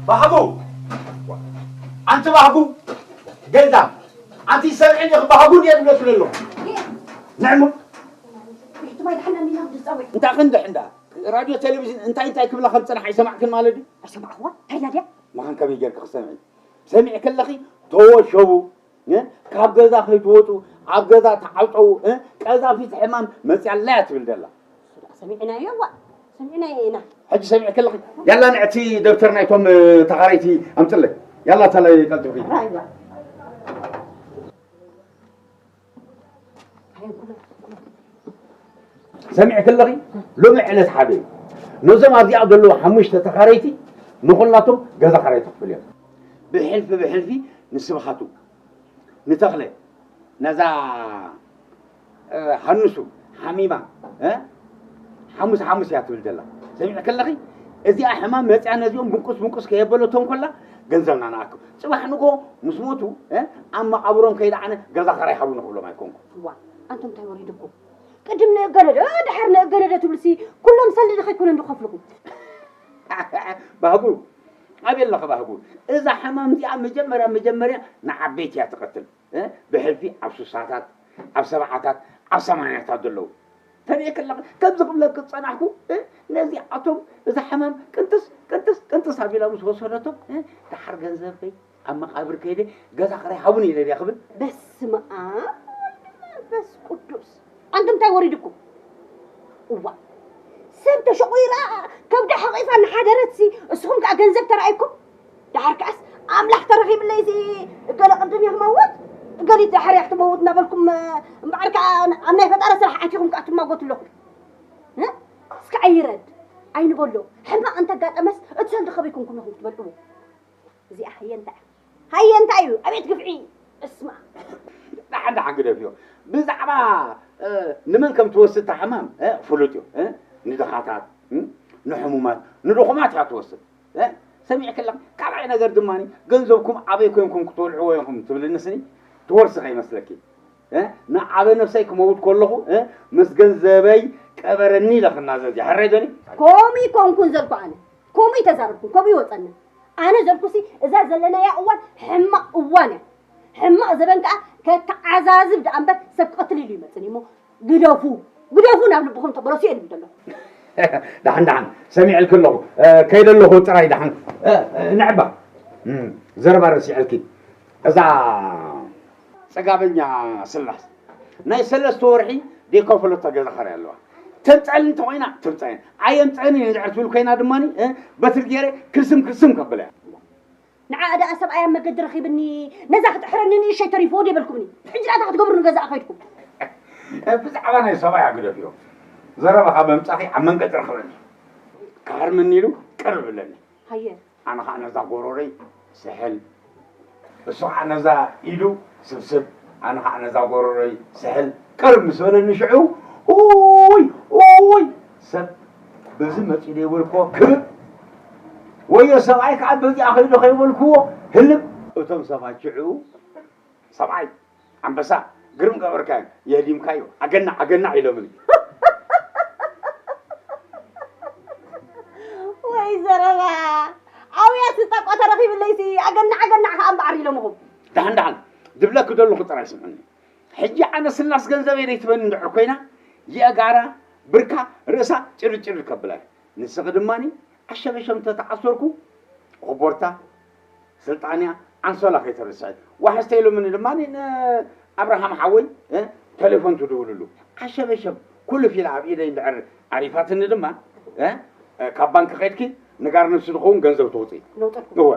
ባህጉ! ኣንቲ ባህጉ! ገዛ! ኣንቲ ሰብዕን ኢኺ ባህጉ እንድየ ዝብለኪ ዘለኹ። ንዕሙ! እንታይ ክንድሕ እንዳ ራድዮ ቴሌቪዥን እንታይ እንታይ ክብላ ከም ዝጸንሓ ኣይሰማዕክን ማለት ድዩ? ኣይሰማዕኽዋ? እንታይ ኢላ ድያ? መኻን ከመይ ጌርኪ ክሰምዒ? ሰሚዕ ከለኺ ተወሸቡ፣ እ? ካብ ገዛ ከይትወጹ፣ ኣብ ገዛ ተዓውጠው፣ እ? ቀዛፊት ሕማም መጽያ ኣላ እያ ትብል ዘላ። ሰሚዕናዮ፣ ዋ፣ ሰሚዕናዮ ኢና። ሕጂ ሰሚዕ ከለኺ፣ ያላ ንዕቲ ደብተር ናይቶም፣ እ፣ ተኻረይቲ ኣምጽለይ። ያላ ተለይ ቀልጥፊ። ራይዋ። ሰሚዕ ከለኺ፣ ሎሚ ዕለት ሓደ እዩ። ነዞም ኣብዚኣ ዘለዉ ሓሙሽተ ተኻረይቲ ንኹላቶም ገዛ ኻራይ ትኽፍል እዮም። ብሕልፊ ብሕልፊ ንስብሓቱ፣ ንተኽለ፣ ነዛ፣ እ፣ ሃንሱ ሓሚማ፣ እ፣ ሓሙስ ሓሙስ እያ ትብል ዘላ። ሰሚዕ ከለኺ፣ እዚኣ ሕማም መፅያ ነዚኦም ብንቁስ ብንቁስ ከየበለቶም ከላ ገንዘብና ንኣክብ። ፅባሕ ንጎ ምስ ሞቱ፣ እ፣ ኣብ መቓብሮም ከይደዓነ ገዛ ኻራይ ሃቡኒ ክብሎም ኣይኮንኩ። እዋ፣ ኣንቱም እንታይ ወሪድኩም? ቅድም ንእገነደ፣ ድሓር ንእገነደ ትብልሲ፣ ኩሎም ሰልዲ ዶ ከይኮነ ዝኸፍልኹም? ባህጉ፣ ኣበይ ኣለኺ ባህጉ? እዛ ሕማም እዚኣ መጀመርያ መጀመርያ ንዓበይቲ እያ ትቐትል። እ? ብሕልፊ ኣብ ሱሳታት፣ ኣብ ሰብዓታት፣ ኣብ ሰማንያታት ዘለዉ። ተርእየኪ ኣለኺ፣ ከምዚ ክብለኪ ዝጸናሕኩ፣ እ? ነዚኣቶም እዛ ሕማም ቅንጥስ፣ ቅንጥስ፣ ቅንጥስ ኣቢላ ምስ ወሰደቶም፣ እ? ደሓር ገንዘበይ ኣብ መቓብር ከይደ ገዛ ክራይ ሃቡኒ ኢለ ድየ ክብል? በስመ ኣብ ወወልድ ወመንፈስ ቅዱስ። ኣንቱም እንታይ ወሪድኩም? እዋ፣ ሰብ ተሸቑራ ከብዳ ሓቒፋ እናሓደረትሲ፣ እስኹም ከኣ ገንዘብ ተራእይኩም? ደሓር ከኣስ ኣምላኽ ተረኺብለይሲ፣ እገለ ቅድም እየ ክመውት፣ እገሊት ደሓር እያ ክትመውት እናበልኩም፣ እምበኣር ከኣ ኣብ ናይ ፈጣሪ ስራሕ ኣቲኹም ከኣ ትማጎቱ ኣለኹም። እ? እስከ ኣይረድ ኣይንበሎ። ሕማቕ እንተጋጠመስ፣ እቲ ሰልዲ ከበይ ኮንኩም ኢኹም ትበልዕዎ? እዚኣ ሃየ እንታይ እያ? ሃየ እንታይ እዩ? ኣቤት ግፍዒ! እስማ! ደሓን ደሓን ግደፍዮ። ብዛዕባ፣ እ፣ ንመን ከም ትወስድ እታ ሕማም፣ እ፣ ፍሉጥ እዩ። እ፣ ንድኻታት፣ እ፣ ንሕሙማት፣ ንድኹማት እያ ትወስድ። እ፣ ሰሚዕኪ ኣለኺ? ካልኣይ ነገር ድማ፣ ገንዘብኩም ኣበይ ኮይንኩም ክትወልዕዎ ኢኹም ትብልኒ ስኒ፣ ትወርሲ ከይመስለኪ። እ፣ ንዓበ ነብሰይ ክመውት ከለኹ፣ እ፣ ምስ ገንዘበይ ቀበረኒ ኢለ ክናዘዝ እየ። ሕራይ ዶኒ? ከምኡ ኣይኮንኩን ዘልኩ ኣነ። ከምኡ ኣይተዛረብኩን፣ ከምኡ ኣይወጸንን። ኣነ ዘልኩሲ፣ እዛ ዘለናያ እዋን ሕማቕ እዋን እያ። ሕማቕ ዘበን ከኣ ከተዓዛዝብ ደኣ እምበር ሰብ ክቐትል ኢሉ ይመጽን እዩ እሞ፣ ግደፉ፣ ግደፉ ናብ ልብኹም ተመለሱ እየ ዝብል ዘለኹ። ደሓን፣ ደሓን፣ ሰሚዐልኪ ኣለኹ። እ፣ ከይደ ኣለኹ ጥራይ ደሓን። እ፣ እ፣ ንዕባ። እም፣ ዘረባ ረሲዐልኪ። እዛ ጽጋበኛ ስላስ ናይ ሰለስተ ወርሒ ዘይከፈለቶ ገዛ ኻራይ ኣለዋ። ተምጽኣኒ እንተኾይና ትምጽኣኒ። ኣየምጽኣኒ እየ እንድሕር ትብል ኮይና ድማ፣ እ፣ በትሪ ገይረ ክልስም ክልስም ከብላ እያ። ንዓኣ ደኣ ሰብኣይ ኣብ መገዲ ረኺብኒ፣ ነዛ ክትሕረኒ ንእሸይ ተሪፍዎ ዶ ይበልኩምኒ? ሕጂ ደኣ እንታይ ክትገብሩ ንገዛኣ ከይድኩም? ብዛዕባ ናይ ሰብኣያ ግደፍዮ። ዘረባኻ ምምጻኺ ኣብ መንገዲ ረኽበኒ። ክሃርመኒ ኢሉ ቅር ብለኒ። ሃየ። ኣነ ኸዓ ነዛ ጎሮረይ ስሕል፣ እሱ ኸዓ ነዛ ኢዱ ስብስብ፣ ኣነ ኸዓ ነዛ ጎሮረይ ስሕል ቅር ምስ በለኒ ሽዑ፣ ኡይ፣ ኡይ፣ ሰብ በዚ መጺኡ ዶ ይበልክዎ ክብብ፣ ወዮ ሰብኣይ ከዓ በዚኣ ከይዱ ከይበልክዎ ህልም። እቶም ሰባት ሽዑ፣ ሰብኣይ፣ ኣንበሳ፣ ግርም ገበርካዮ፣ የህዲምካዮ፣ ኣገናዕ፣ ኣገናዕ ኢሎምኒ። ወይ ዘረባ! ዓውያ ስጣቋ ተረኺብለይሲ፣ ኣገናዕ፣ ኣገናዕ ከኣ እምበኣር ኢሎምኹም። ደሓን፣ ደሓን፣ ዝብለኪ ዘለኹ ጥራይ ስምዕኒ። ሕጂ ኣነ ስላስ ገንዘበይ ዘይትበኒ እንድሕር ኮይና፣ የእጋራ፣ ብርካ፣ ርእሳ ጭርጭር ከብላ እየ። ንስኺ ድማኒ ኣሸበሸም እንተተዓሰርኩ፣ ኮቦርታ፣ ስልጣንያ፣ ኣንሶላ ከይተርስዒ። ዋሕስ ተይሎምኒ ድማኒ ንኣብርሃም ሓወይ፣ እ፣ ቴሌፎን ትድውልሉ። ኣሸበሸም ኩልፍ ኢላ ኣብ ኢደይ እንድሕር ዓሪፋትኒ ድማ፣ እ፣ ካብ ባንክ ከይድኪ ንጋር ነብሲ ዝኸውን ገንዘብ ተውፅኢ። ነውፀልኩ። እወ።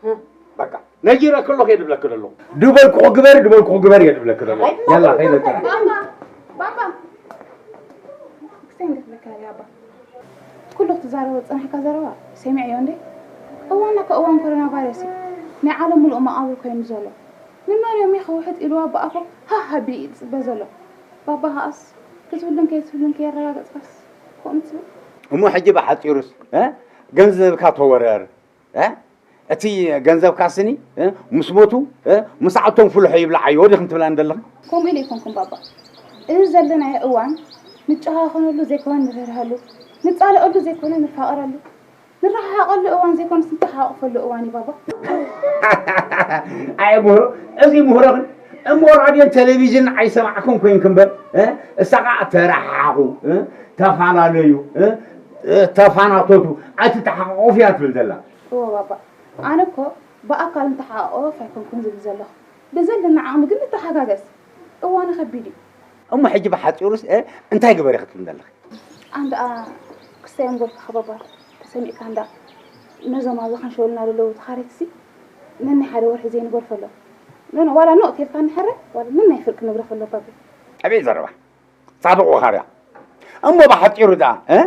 እ። በቃ፣ ነጊረኪ ኣለኹ እየ ድብለኪ ዘለኹ። ድበልኩኹ ግበሪ፣ ድበልኩኹ ግበሪ እየ ድብለኪ ዘለኹ። ኣይ፣ ያላ፣ ከይደ ጥራሕ። ባባ፣ ባባ። ክስታይ እንዴት ብለካ ያባ? ኩሉ ክትዛረቦ ዝጸናሕካ ዘረባ ሰሚዐዮ እንዴ? እዋንና ከ እዋን ኮሮና ቫይረስ እዩ። ናይ ዓለም ምሉእ መቓብር ኮይኑ ዘሎ። ንመን እዮም ከውሕጥ ኢልዋ ብኣፎም ሃህ ኣቢሉ እዩ ዝጽበ ዘሎ። ባባ ከኣስ ክትብልን ከይትብልን ከየረጋገጽካስ ከምኡ ትብል? እሞ ሕጂ ብሓጺሩስ፣ እ? ገንዘብካ ተወረር፣ እ? እቲ ገንዘብካ ስኒ፣ እ፣ ምስ ሞቱ፣ እ፣ ምስ ኣቶም ፍልሖ ይብልዓዮ ዲኽን ትብላን ዘለኽን? ከምኡ ኢለ ኣይኮንኩን ባባ። እዚ ዘለናዮ እዋን ንጨኻኸነሉ ዘይኮነ ንርህርሀሉ፣ ንጻልአሉ ዘይኮነ ንፋቐረሉ። ንረሓሓቐሉ እዋን ዘይኮነስ ንተሓቋቆፈሉ እዋን እዩ ባባ። ኣየ ምሁሮ፣ እዚ ምሁሮ ግን እሞ ራድዮን ቴሌቪዥን ኣይሰማዕኩም ኮይንኩ እምበር፣ እ? እሳ ከዓ ተረሓሓቑ፣ እ? ተፈላለዩ፣ እ? እ፣ ተፋናተቱ፣ ኣይትተሓቋቆፉ እያ ትብል ዘላ። እወ ባባ፣ ኣነ እኮ ብኣካል ንተሓቋቆፍ ኣይኮንኩን ዝብል ዘለኹ። ብዘለና ዓቕሚ ግን ንተሓጋገዝ። እዋኑ ከቢድ እዩ። እሞ ሕጂ ብሓፂሩስ፣ እ፣ እንታይ ግበሪ ክትብል ዘለኺ? ኣንዳ ክስታይ እንጎልካ ባባ ተሰሚዕካ እንዳ ነዞም ኣብዚ ከንሸወልና ዘለዉ ተኻረይትሲ ነናይ ሓደ ወርሒ ዘይንገርፈሎም። ኖኖ፣ ዋላ ኖ ቴልካ ንሕረ፣ ዋላ ነናይ ፍርቂ ንብረፈሎም ባባ። ኣቤት ዘረባ። ጻድቕ ወኻርያ። እሞ ብሓጺሩ ደኣ፣ እ?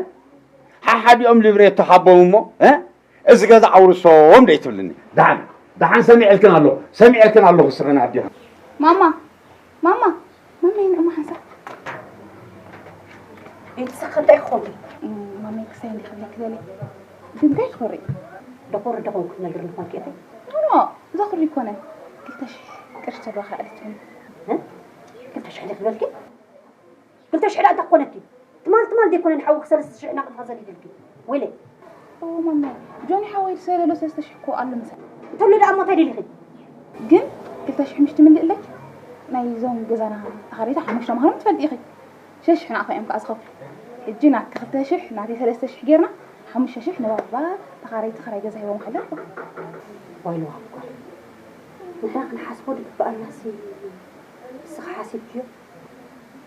ሓሓዲኦም ሊብሬቶ ሃቦም እሞ፣ እ? እዚ ገዛ ኣውርሶም ደይ ትብልኒ? ደሓን፣ ደሓን ሰሚዐልክን ኣለኹ፣ ሰሚዐልክን ኣለኹ፣ ስኽን ኣዲኻ። ማማ፣ ማማ፣ ማማ፣ ይን እማ ሓንሳብ። ቤተሰብ ከንታይ ክኾንኪ? እም፣ ማማ፣ ክሳይ እንዲ ክብለኪ ደልየ። ግን እንታይ ትኾሪ? ደኾሪ ደኾንኩ ትነግርኒ ኾንኪ ኢኺ? ኖ፣ ኖ፣ ዘኹሪ ኣይኮነን። ክልተ ሽሕ ቅርሺ ተባኻ ኣልትኒ። እ? ክልተ ሽሕ ዲኺ በልኪ? ክልተ ሽሕ ደኣ እንታይ ክኾነኪ? ትማል ትማል ዘይኮነ ንሓውኺ ሰለስተ ሽሕ ናቕፋ ሰዲድልኪ። ወይለይ። ኦ ማማይ፣ ጆኒ ሓወይ ዝሰደሎ ሰለስተ ሽሕ እኮ ኣሎ ምሳይ። እንተሎ ደኣ እሞ እንታይ ደሊኺ? ግን ክልተ ሽሕ ምሽ ትምልእለይ? ናይ ዞም ገዛና ተኻረይቲ ሓሙሽተ ምዃኖም ትፈልጢ ኢኺ። ሽሕ ሽሕ ናቕፋ እዮም ከኣ ዝኸፍሉ። ሕጂ ናትኪ ክልተ ሽሕ፣ ናተይ ሰለስተ ሽሕ ጌርና፣ ሓሙሽተ ሽሕ ንባባ ተኻረይቲ ክራይ ገዛ ሂቦም ሓለፉ። ዋይልዋ እኮ። ንሕና ክንሓስቦ ዝግበኣናሲ ንስኺ ሓሲብክዮ?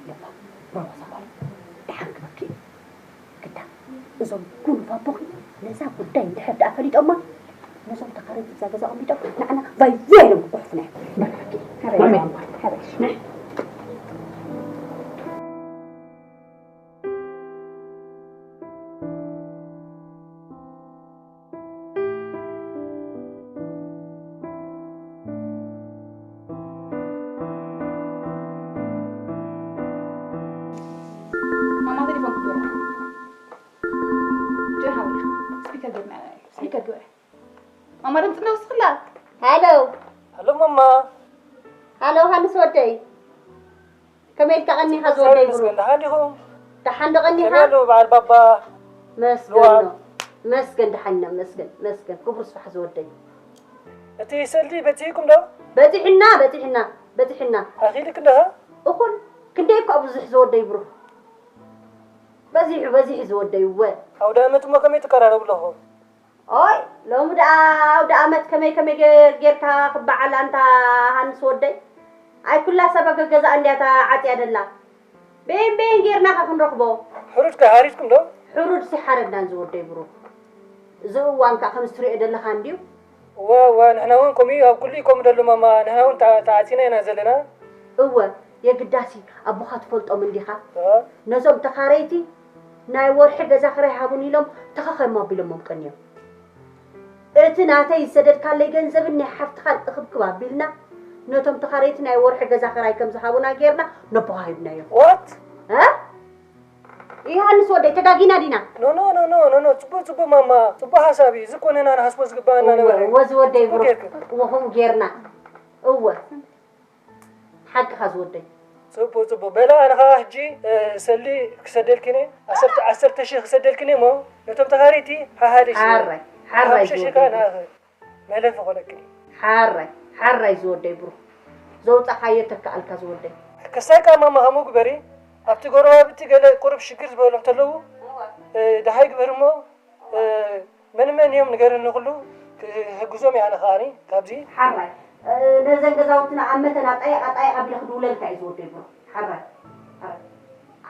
ለባ፣ ሮዛ ጓል፣ ደሓን ክበኪ እዩ። ግዳ፣ እዞም ጉኑፍ ኣቦኺ ነዛ ጉዳይ እንድሕር ደኣ ፈሊጦማ፣ ነዞም ተኻረይቲ እዛ ገዛ ኣቐሚጦም ንዓና ቫይ ቫይ ኢሎም ክጉሕፉና እዮም። በቃ፣ በቃ። ማሚ፣ ሮዛ ጓል። ሓበሽ። ማማ ቴሌፎን ክትበላ። ጆን ሓወይ፣ ስፒከር ጌርና፣ ስፒከር ግበረ። ማማ ድምፂ እንዳ ወስኽላ። ሃሎ። ሃሎ ማማ። ሃሎ ሃንስ ወደይ። ከመይ ኢልካ ቀኒኻ ዝወደይ ብሩኽ? ደሓን ዲኹም? ደሓን ዶ ቀኒኻ? ከመይ ኣለዉ በዓል ባባ? መስገን ሉዋም? ዶ። መስገን ደሓን ኢና፣ መስገን፣ መስገን። ክቡር ስራሕ ዝወደይ። እቲ ሰልዲ በጺሕኩም ዶ? በጺሕና፣ በጺሕና፣ በጺሕና። ኣኺልክ እንዲኻ? እኹል፣ ክንደይ እኳ ብዙሕ ዝወደይ ብሩኽ። በዚሑ፣ በዚሑ ዝወደይ እወ። ኣውደ ኣመት እሞ ከመይ ትቀራረቡ ኣለኹም? ኦይ፣ ሎሚ ደኣ ኣውደ ኣመት ከመይ ከመይ ገ-፣ ጌርካ ክበዓል ኣንታ ሃንስ ወደይ? ኣይ ኩላ ሰብ ገገዛኣ እንድያ እታ ዓጽያ ደላ። በየን በየን ጌርና ከ ክንረኽቦ? ሕሩድ ከ ሃሪድኩም ዶ? ሕሩድ ሲ ሓረድናን ዝወደይ ብሩኽ። እዚ እዋን ከ ከምዚ ትሪኦ ደለኻ እንድዩ። እወ፣ እወ፣ ንሕና እውን ከምኡ እዩ፣ ኣብ ኩሉ እዩ ከምኡ ደሎ ማማ፣ ንሕና እውን ተዓ-፣ ተዓጺና ኢና ዘለና። እወ፣ የግዳሲ ኣቦኻ ትፈልጦም እንዲኻ? እ? ነዞም ተኻረይቲ ናይ ወርሒ ገዛ ክራይ ሃቡን ኢሎም ተኸኸም ኣቢሎሞም ቀንዮም። እቲ ናተይ ዝሰደድካለይ ገንዘብን ናይ ሓፍትኻን እኽብክብ ኣቢልና፣ ነቶም ተኻረይቲ ናይ ወርሒ ገዛ ክራይ ከም ዝሃቡና ጌርና ነቦኻ ሂብናዮም። What? እ? ዮሃንስ ወደይ፣ ተጋጊና ዲና? ኖ፣ ኖ፣ ኖ፣ ኖ፣ ኖ፣ ኖ፣ ጽቡቕ፣ ጽቡቕ ማማ፣ ጽቡቕ ሓሳብ እዩ። እዚ ኮነ ኢና ንሓስቦ ዝግባኣና እወ፣ ነበረ። እወ፣ ዝወደይ ጽቡቕ ብሩኽ፣ ጌርክ። እወ፣ ከምኡ ጌርና። እወ። ሓቅኻ ዝወደይ። ጽቡቕ፣ ጽቡቕ። በላ፣ ኣነ ኸኣ ሕጂ፣ እ፣ ሰልዲ ክሰደልክኒ፣ ዓሰርተ፣ ዓሰርተ ሽሕ ክሰደልክኒ እሞ፣ ነቶም ተኻረይቲ ሓሓደ ሽሕ። ሓራይ፣ ሓራይ ሓሙሽተ ሽሕ ዝወደይ። ከኣ ንኣኺ። መለፍ ይኾነኪ። ሓራይ፣ ሓራይ ዝወደይ ብሩኽ። ዘውጻኻዮ ተከኣልካ ዝወደይ። ክሳይ ከኣ ማማ ከምኡ ግበሪ። ኣብቲ ጎረባብቲ ገለ ቁሩብ ሽግር ዝበሎም ተለዉ፣ እ፣ ደሃይ ግበሪ እሞ፣ እ፣ መን መን እዮም ንገርኒ ኩሉ ክሕግዞም እየ ኣነ ከኣኒ ካብዚ። ሓራይ፣ እ፣ ነዘን ገዛውትና ኣብ መተን ኣጣይቕ ኣጣይቕ ኣቢለ ክድውለልካ እዩ ዝወደይ ብሩኽ። ሓራይ፣ ሓራይ።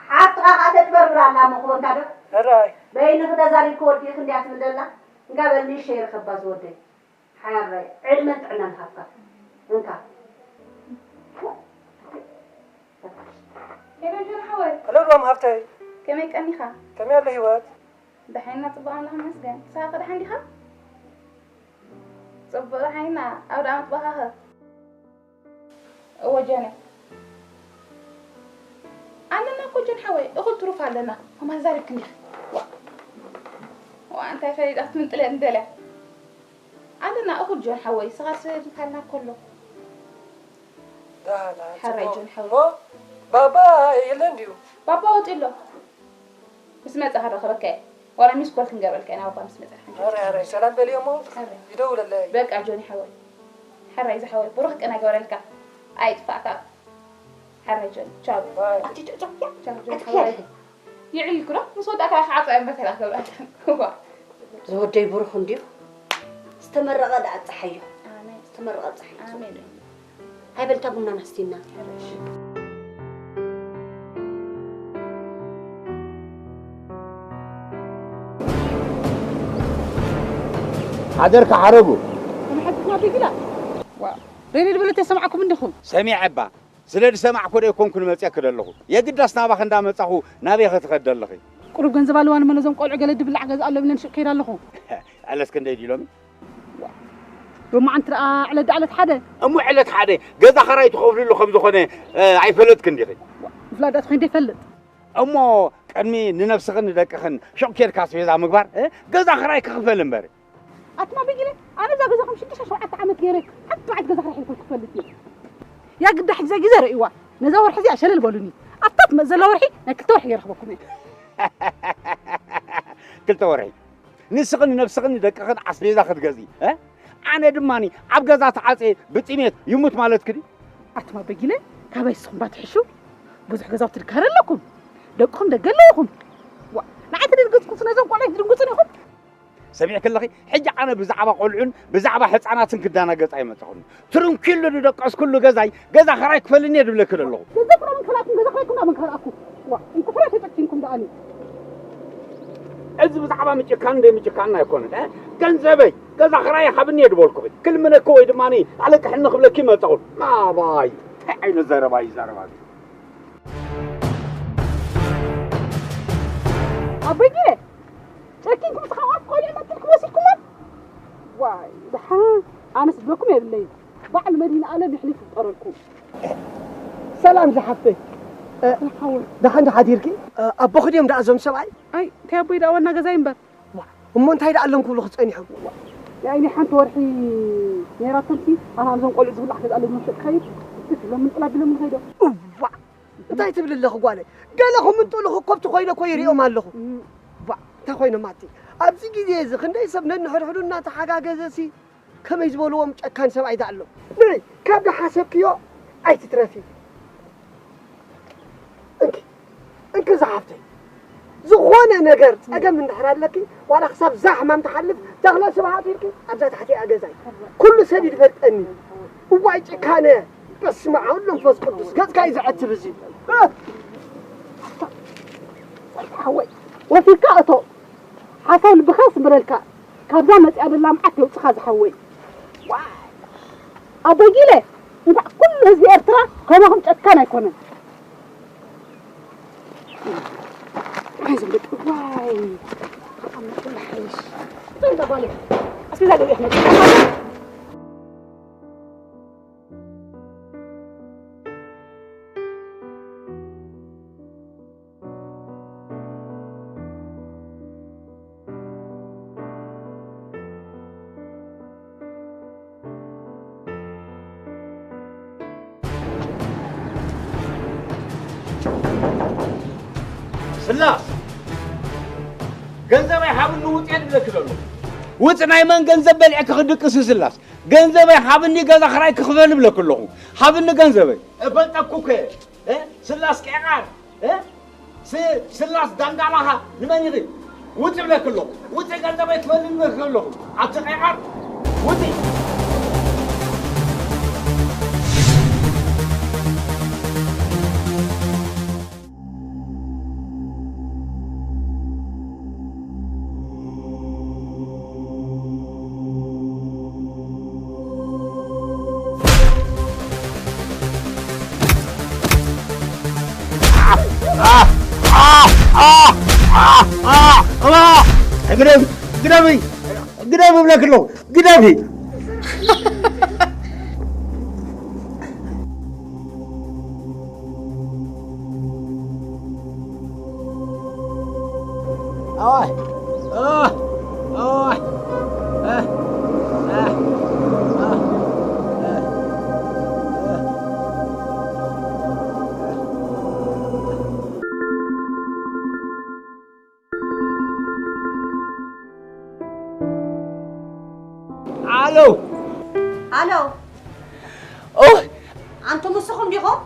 ሓፍትኻ ከኣ ተጭበርብር ኣላ እሞ ክበካ ዶ? ሕራይ። በይንኺ ተዛሪብኪ ወዲእኺ እንድያ ትብል ዘላ። እንካ በል ንእሽተይ ርኸባ ዝወደይ። ሓራይ፣ ዕድመን ጥዕናን ሃብካ። እንካ። ሄሎ ጆን ሓወይ። ሄሎ ሉዋም ሃብተይ። ከመይ ቀኒኻ? ከመይ ኣሎ ህይወት? ደሓን ኢና፣ ጽቡቕ ኣምላኽ ይመስገን። ንስኻ ከ ደሓን ዲኻ? ጽቡቕ ደሓን ኢና። ኣውደ ኣመት ብኻኸ? እወ ጆነ። ኣለና እኮ ጆን ሓወይ፣ እኹል ትሩፍ ኣለና። ማማ ዛሪብክ እንዲኺ። ዋ። ዋ፣ እንታይ ፈሊጣ ክትምንጥለ እንደልያ። ኣለና እኹል ጆን ሓወይ፣ ስኻ ስእልካልና እኮ ኣሎ። ዳና፣ ሓራይ ጽቡቕ። ጆን ሓወይ። እሞ ባባ የለን ድዩ? ባባ ወጺኡ ኣሎ። ምስ መጻ ክረኽበካ እየ። ዋላ ሚስ ኮል ክንገብረልካ ኢና፣ ኣባ ምስ መጸ። ኣረ፣ ኣረ፣ ሰላም በልዮ እሞ ኣረ። ይደውለለይ። በቃ ጆኒ ሓወይ። ሓራይ ዝሓወይ፣ ብሩኽ ቅነ ገበረልካ። ኣይጥፋእካ። ሓራይ ጆኒ፣ ቻው። ባይ። ኣቲ ጨጨ፣ ቻው ጆኒ ኣቲ ሓወይ። ይዕልኩ ዶ? ምስ ወጣካ ክዓጽዋ እምበር ተላ ክብላ። ዋ። ዝወደይ ብሩኽ እንድዩ። ዝተመረቐ ደኣ ጸሓዮ። ኣሜን። ዝተመረቐ ጸሓዮ። ኣሜን። ሃይ በልታ ቡና ናስቲና። ሓደርካ ሓረጉ። ሬድዮ ድበለት የሰማዕኩም እንዲኹም። ሰሚዐ እባ ስለ ዝሰማዕኮ ዶ ኣይኮንኩን መፅየኪ ዘለኹ። የግዳስ ናባኺ እንዳመፃኹ ናበይ ኸትኸዲ ኣለኺ? ቁሩብ ገንዘብ ኣለዋ ንመን ነዞም ቆልዑ ገለ ድብላዕ ገዝኣሎም ኢለን ሹቕ ከይደ ኣለኹ። ዕለት ክንደይ ድዩ ሎሚ? ሎማዓንቲ ደኣ ዕለት ደኣ ዕለት ሓደ። እሞ ዕለት ሓደ ገዛ ኸራይ ትኸፍልሉ ከም ዝኾነ ኣይፈለጥክን ዲኺ? ምፍላጥ ደኣ ተኾይኑ ዶ ይፈልጥ? እሞ ቅድሚ ንነብስኽን ንደቅኽን ሹቕ ኬድካ ኣስቤዛ ምግባር ገዛ ኽራይ ክኽፈል እምበር። ኣትማ በጊለ ኣነ እዛ ገዛ ከም ሽዱሽተ ሸውዓተ ዓመት ገይረ ሓንቲ መዓልቲ ገዛ ኽራይ ሒልኩ ክፈልጥ እየ። ያ ግዳ ሕጂ እዛ ግዜ ረእይዋ ነዛ ወርሒ እዚኣ ሸለል በሉኒ። ኣብታ ትመጽእ ዘላ ወርሒ ናይ ክልተ ወርሒ ገይረ ክበኩም እየ። ክልተ ወርሒ ንስኽን ንነብስኽን ንደቅኽን ኣስቤዛ ክትገዝኢ ኣነ ድማኒ ኣብ ገዛ ተዓጽየ ብጥሜት ይሙት ማለትኪ ድዩ? ኣትማ በጊለ ካባይ ንስኹም ባ ትሕሹ። ብዙሕ ገዛውቲ ድካር ኣለኩም። ደቅኹም ደገ ኣለውኹም። ዋ ንዓይ ተደንገጽኩስ ነዞም ቆልዑት ትድንግጹን ኢኹም። ሰሚዕኪ ኣለኺ? ሕጂ ኣነ ብዛዕባ ቆልዑን ብዛዕባ ህጻናትን ክዳናገጽ ኣይመጻኹን። ትርንኪሉ ዝደቀስኩሉ ገዛይ ገዛ ኸራይ ክፈልኒ እየ ዝብለኪ ዘለኹ። ገዛ ቁራምን ከላእኩም ገዛ ኸራይኩም ዳ መን ከላእኩም? ዋ እንኩ ፍረ ተጨኪንኩም ደኣኒ። እዚ ብዛዕባ ምጭካን ዘይምጭካን ኣይኮነን። እ? ገንዘበይ ገዛ ኽራይ ሃብኒ እየ ዝበልኩኺ። ክልምነኪ ወይ ድማ ኣለቅሕኒ ክብለኪ መጻኹ። ናባይ እንታይ ዓይነት ዘረባ እዩ ዘረባ? ኣበየ ጨኪንኩም ስኻዋት ቆልዑ መጥልኩም ወሲድኩሞም? ዋይ ደሓን ኣነስ ዝበኩም የብለይ። ባዕሉ መድህን ኣለም ይሕሊፍ ይፍጠረልኩም። ሰላም ዝሓፍተይ። ሓወይ ደሓን ዶ ሓዲርኪ? ኣቦኺ ድዮም ደኣ እዞም ሰብኣይ? ኣይ እንታይ ኣቦይ ደኣ ዋና ገዛይ እምበር። እሞ እንታይ ደኣ ኣሎም ክብሉኺ ጸኒሖም? ናይ ሓንቲ ወርሒ ነይራቶምሲ ኣነ ኣብዞም ቆልዑ ዝብላዕ ገዝኣሎም መሸጥ ክኸይድ እትፍ ኢሎም ምንጥል ኣቢሎም ንኸይዶም። እዋእ እንታይ ትብሊ ኣለኺ ጓለይ? ገለ ክምንጥሉ ከብቲ ኮይነ እኮ ይሪኦም ኣለኹ። እዋእ እንታይ ኮይኖም ኣቲ ኣብዚ ግዜ እዚ ክንደይ ሰብ ነንሕድሕዱ እናተሓጋገዘሲ ከመይ ዝበልዎም ጨካን ሰብኣይ ደኣ ኣሎ። ንዒ ካብ ዝሓሰብክዮ ኣይትትረፊ። እንኪ እንኪ ዝሓፍተይ ዝኾነ ነገር ጸገም እንድሕር ኣለኪ ዋላ ክሳብ እዛ ሕማም ትሓልፍ ተኽለ ስብሓት ኢልኪ ኣብዛ ታሕቲኣ ገዛይ ኩሉ ሰብ እዩ ዝፈልጠኒ። እዋይ ጭካነ በስመ ኣብ መንፈስ ቅዱስ ገጽካ እዩ ዘዕትብ እዚ። ሓወይ ወፊርካ እቶ ሓሳብ ልብኻ ስምረልካ ካብዛ መጽያ ደላ መዓት የውጽኻ ዝሓወይ። ኣቦይ ጊለ እንኳዕ ኩሉ ህዝቢ ኤርትራ ከማኹም ጨካን ኣይኮነን። ኣይዞም ደቂ ዋይ ኣቐመጥላ ሓይሽ እዛ ጓለይ ኣስቤዛ ገዚኣ ክመጽእ ስላስ ገንዘበይ ሃብኒ ውፅእ ድብለኪ ዘሎ ውፅ ናይ መን ገንዘብ በሊዕኪ ክድቅሲ ስላስ ገንዘበይ ሃብኒ ገዛ ክራይ ክኽፈል ብለኪ ኣለኹ ሃብኒ ገንዘበይ እፈልጠኩ እኮ ስላስ ቄቓር ስላስ ዳንጋላኻ ንመን ኢኺ ውፅ ብለክ ኣለኹ ውፅ ገንዘበይ ክፈልል ብለክ ኣለኹ ኣብቲ ቄቓር ውፅ ግደፍ ግደፍ ግደፍ እብለክ ኣለኹ ግደፊ ኣሎ። ኣሎ። ኦ ኣንቱም ንስኹም ዲኹም?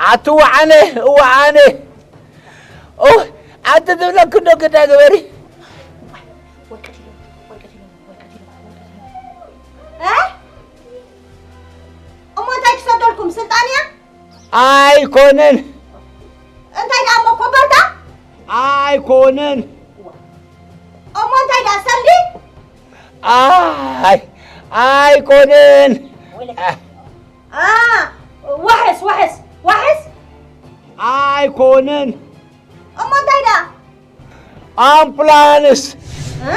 ኣቲ ወዓነ ወዓነ ኦ ኣቲ ዝብለክ ዶ ግዳ ግበሪ። እ? እሞ እንታይ ክሰደልኩም? ስልጣን እያ? ኣይኮነን እንታይ ደኣ እሞ ኮበርታ? ኣይኮነን እሞ እንታይ ደኣ ሰልዲ? ኣይ ኣይኮነን አ፣ ዋሕስ ዋሕስ ዋሕስ ኣይኮነን እሞ እንታይ ደኣ? ኣምቡላንስ እ?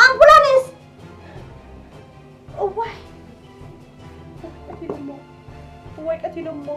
ኣምቡላንስ እዋይ ቀቲሎሞ እዋይ ቀቲሎሞ